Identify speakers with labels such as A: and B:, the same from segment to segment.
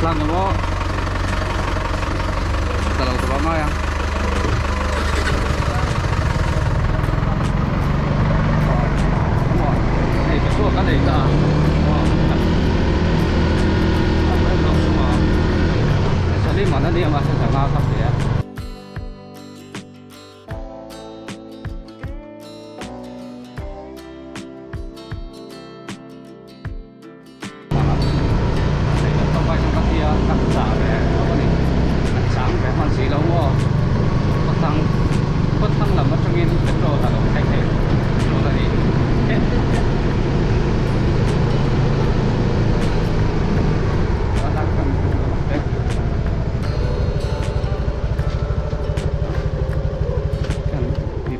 A: tlang ang aw ta lo tawh ngai ang hei ka chhuak a nei ta a salim an a ni ang a sanga ka pe a.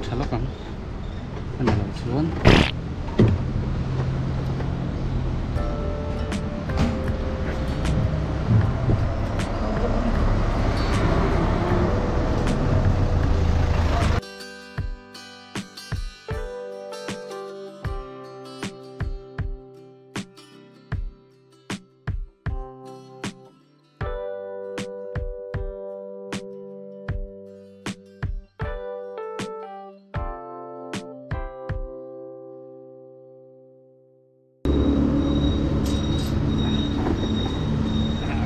A: Tha lawk ang a ni lo chuan.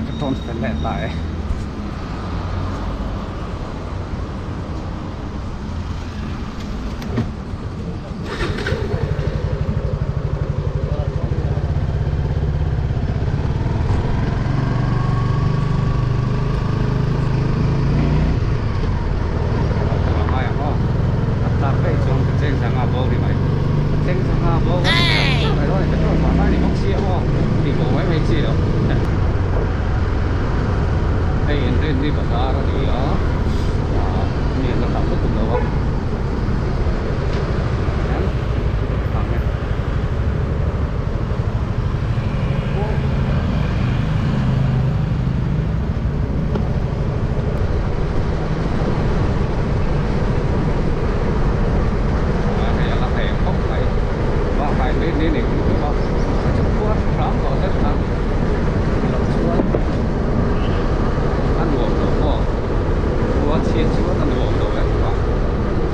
A: Ka tawn fel leh ta e. Hei inrinni bazar a ni a ah mi an la tam lutuk lo a hian thang e. Hei a la hlei khawp mai bakah inrinni ni kum tum a chu khuar hram tawh hle thin a loh chuan a nuam lo maw khua chhiat chuan a nuam lo em a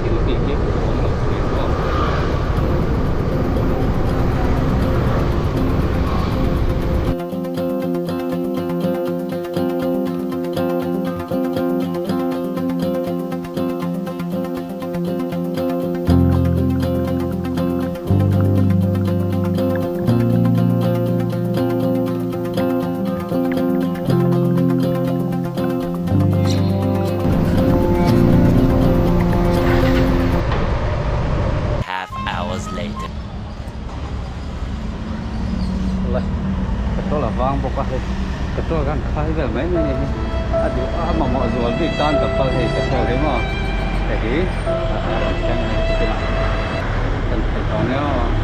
A: thil tih hi a awm lo thin maw.
B: Half hours later.
A: Le petrol a vang bawk a hei petrol khan khai vel mai mai a ni hi a duh a mamawh zual bik tan ka phal hei petrol hi maw hei hi a rawn thleng a ni tukin ah kan thei tawh nia aw.